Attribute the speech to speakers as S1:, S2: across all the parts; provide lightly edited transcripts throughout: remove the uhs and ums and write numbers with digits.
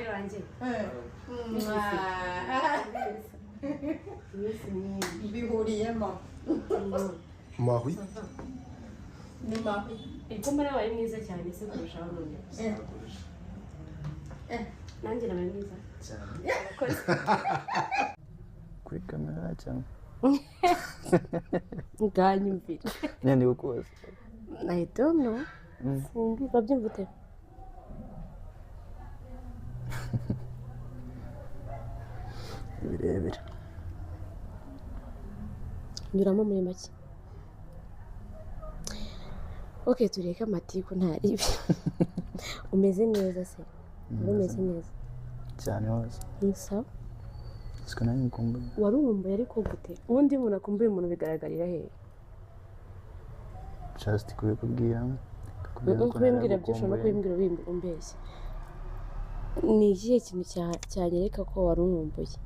S1: Sheri wanjye.
S2: Bihuriyemo.
S3: Marie.
S2: Ni Marie.
S1: Ubwo mbona wabaye mwiza cyane se kurushaho none. Nanjye nabaye mwiza.
S4: Cyane. Kuri kamera cyangwa
S1: Nganyumvira.
S4: nyine kukubaza.
S1: I don't know. Simbi babyumva ute?
S4: Birebire.
S1: Nyuramo muri make. Ok, tureke amatiku ntaribi. Umeze neza se? Wari umeze neza?
S4: Cyane hose.
S1: Ni sawa?
S4: Siko nanjye nkumbuye.
S1: Wari umumbuye ariko gute? Ubundi iyo umuntu akumbuye umuntu bigaragarira hehe?
S4: Just kubikubwira. Kakubwira ko
S1: Kubimbwira byo ushobora no
S4: naragukumbuye.
S1: kubimbwira umbeshya. Ni ikihe kintu cyanyereka ko wari unkumbuye?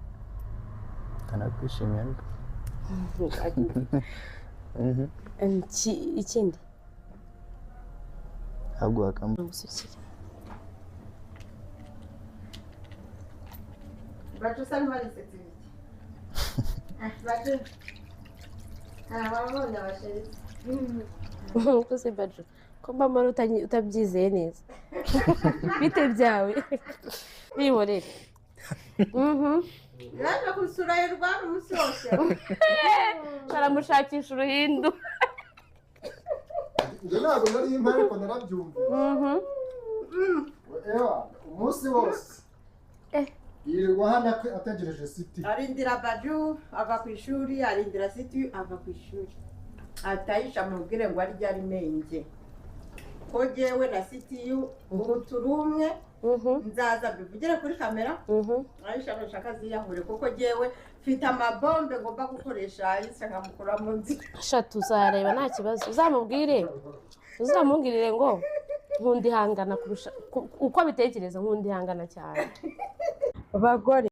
S4: Ndanakwishimiye ariko.
S1: Ikindi
S4: Ahubwo wakamba.
S1: ngusukire.
S2: Bacu usa n'uwarisetsa ibiki. Bacu. Wabonye abasheri.
S1: Nkuko se Bajo, ko mba utabyizeye neza. Bite byawe? Bihorere.
S2: Yaje gusura Rwanda umunsi wose.
S1: Baramushakisha uruhindu.
S3: Njye ntabwo nari impari ariko narabyumvise. Ewa, umunsi wose. Yirirwa hano ategereje Siti.
S2: Arindira Baju ava ku ishuri, arindira Siti ava ku ishuri. Atayisha amubwire ngo arye ari menge. Ko jyewe na Sitiyu ubu turi umwe, nzaza mbivugire kuri kamera. Aisha arashaka aziyahure kuko jyewe mfite amabombe ngomba gukoresha Aisha nkamukura mu nzira.
S1: Sha tuzareba nta kibazo. Uzamubwire. Uzamubwirire ngo nkunda ihangana kurusha uko abitekereza, nkunda ihangana cyane.
S2: Bagore.